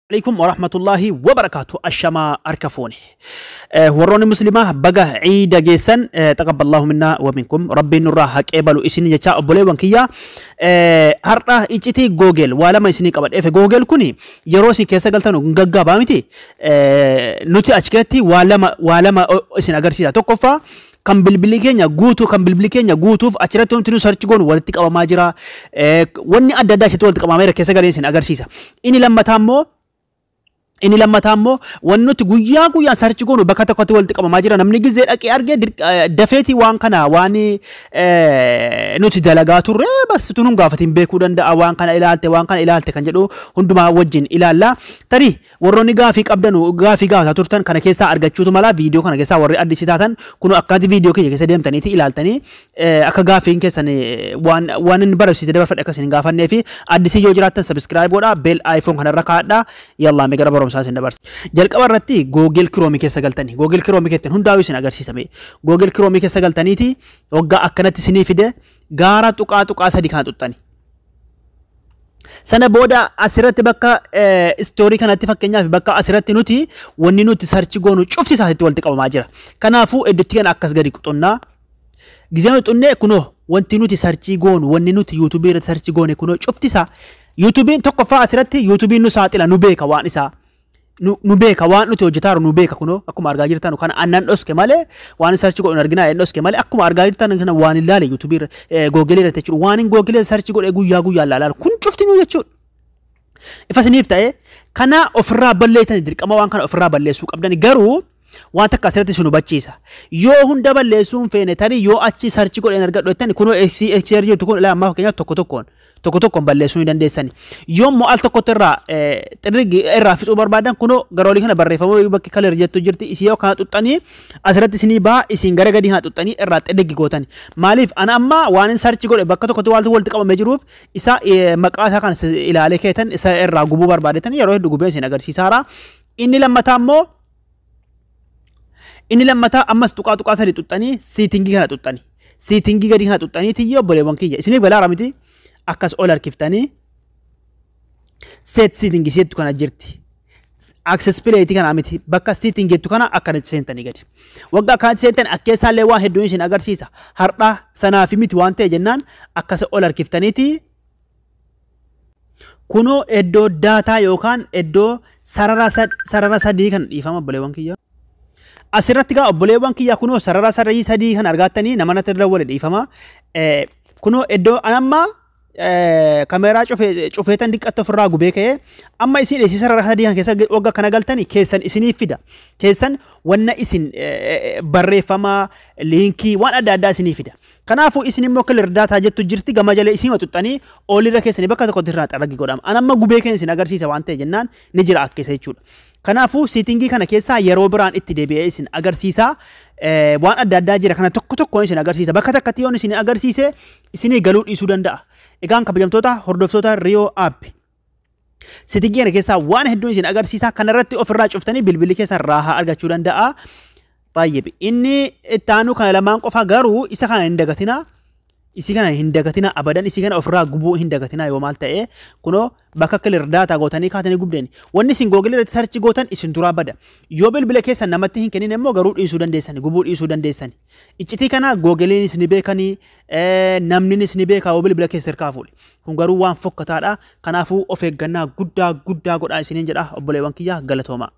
Alaikum warahmatullahi wabarakatuh. Ashamaa harka fuune. Warroonni muslimaa, baga ciida geessan. Taqabballahu minna wa minkum, rabbiin nurraa haa qeebalu isin jecha. Obboleewwan kiyya, har'a iccitii Google waa lama isinii qabadheefe. Google kuni yeroo isin keessa galtan gaggaabaa miti. Nuti achi keessatti waa lama isin agarsiisa. Tokkoffaa, kan bilbilli keenya guutuu, kan bilbilli keenya guutuuf achirratti wanti nu search goonu walitti qabamaa jira. Wanni adda addaa achitti walitti qabamaa jira, keessa galee isin agarsiisa. Inni lammataa immoo wanni nuti guyyaa guyyaan search goonu bakka tokkotti walitti qabamaa jira. Namni gizee dhaqee argee dafeetii waan kana, waan nuti dalagaa turre bas tun gaafatiin beekuu danda'a. Waan kana ilaalte, waan kana ilaalte kan jedhu hundumaa wajjin ilaalla. Tarii warroonni gaafii qabdanu, gaafii gaafataa turtan kana keessaa argachuutu mala. Viidiyoo kana keessaa warri addisii taatan kun akkanatti viidiyoo keenya keessa deemtaniiti ilaaltanii akka gaafiin keessan waan inni barbaachise dabarfadhe akka isin hin gaafannee fi addisii yoo jiraattan subscribe godhaa, bell icon kanarra kaa'adhaa. Yallaa, mee gara barumsaa isin dabarsa. Jalqaba irratti Google Chrome keessa galtanii, Google Chrome keessatti hundaa'uu isin agarsiisame. Google Chrome keessa galtaniiti waggaa akkanatti isinii fide, gaara tuqaa tuqaa sadii kana xuxxani. Sana booda asirratti bakka history kanatti, fakkeenyaaf bakka asirratti nuti wanni nuti search goonu cufti isaatti walitti qabamaa jira. Kanaafuu iddootti kana akkas gadi xunnaa. Gizee nuti xunnee, kunoo wanti nuti search goonu, wanni nuti YouTubeii irratti search goone kunoo cufti isaa. YouTubeiin tokkoffaa asirratti YouTubeiin nu saaxila, nu beeka, waan isaa. Nu beeka, waan nuti hojjetaaru nu beeka. Kunoo akkuma argaa jirtan kana annan dhoske malee, waan search godhu arginaa hin dhoske malee, akkuma argaa jirtan kana waan hin laale YouTubeii Googleii irratti jechuudha. Waan hin Googleii search godhe guyyaa guyyaa laalaa kun cufti nu jechuudha. Ifa isiniif ta'e kana ofirraa balleessanii, dirqama waan kana ofirraa balleessuu qabdani. Garuu waan takka asirratti isin hubachiisa. Yoo hunda balleessuu hin feene, tarii yoo achi search godheen argadhu jettani, kunoo XR jirtu kun ilaa ammaa fakkeenyaaf tokko tokkoon tokko tokkoon balleessuu ni dandeessani. Yoo immoo al tokkotti irraa xirrigi irraa fixuu barbaadan, kunoo gara olii kana barreeffama bakki clear jettu jirti. Isii yoo kana xuxxanii asirratti isinii baha, isin gara gadii kana xuxxanii irraa xirrigi gootani. Maaliif ana amma waan hin search godhe bakka tokkotti waaltu walitti qabamee jiruuf isa maqaa isaa kan ilaalee keetan isa irraa gubuu barbaadetan yeroo hedduu gubee isin agarsiisaara. Inni lammataa ammas tuqaa tuqaa sadi xuxxanii settingii kana xuxxanii. Settingii gadii kana xuxxanii tiyyoo, obboleewwan kiyya. Isiniif galaara miti, akkas ol harkiftanii set settingii settu kana jirti. Accessibility kana miti, bakka setting jettu kana akkanatti seentanii gadi. Waggaa akkanatti seentan akkeessaallee waa hedduun isin agarsiisa. Har'a sanaafi miti waan ta'e jennaan akkas ol harkiftaniiti kunoo iddoo data yookaan iddoo sarara sadii kan, dhiifama obboleewwan kiyya. Asirratti gaa obboleewwan kiyya, kunoo sarara sadii sadii kan argattanii nama natti irra wali, dhiifama. Kunoo iddoo amma kameeraa cufeetan diqqatti ofirraa gubee ka'ee, amma isin isii sarara sadii kan keessa waggaa kana galtanii keessan isiniif fida. Keessan wanna isin barreeffama, linkii, waan adda addaa isinii fida. Kanaafuu isin immoo clear data jettu jirti gama jalee, isin xuxxanii olirra keessanii bakka tokkotti irraa xarragi godhama. An amma gubee keenya isin agarsiisa waan ta'e jennaan ni jira akkeessa jechuudha. Kanaafuu settingii kana keessaa yeroo biraan itti deebi'ee isin agarsiisa. Waan adda addaa jira, kana tokko tokkoon isin agarsiisa. Bakka takkatti yoon isin agarsiise isinii galuu dhiisuu danda'a. Egaan kabajamtoota hordoftoota Riyoo App. Settingii kana keessaa waan hedduun isin agarsiisa. Kanarratti ofirraa cuftanii bilbilli keessan raahaa argachuu danda'a. Tayyib, inni itti aanu kana lamaan qofa, garuu isa kana hin dagatinaa. Isii kana hin dagatinaa abadan, isii kana ofirraa gubuu hin dagatinaa. Yoo maal ta'e, kunoo bakka clear data gootanii kaatanii gubdeen wanni isin Google irratti search gootan isin duraa bada. Yoo bilbila keessan namatti hin kennin immoo garuu dhiisuu dandeessani, gubuu dhiisuu dandeessani. Iccitii kana Googleiinis ni beekanii, namninis ni beekaa yoo bilbila keessa hirkaa fuudhe. Kun garuu waan fokkataadha. Kanaafuu of eeggannaa guddaa guddaa godhaa isiniin jedha, obboleewwan kiyya, galatooma.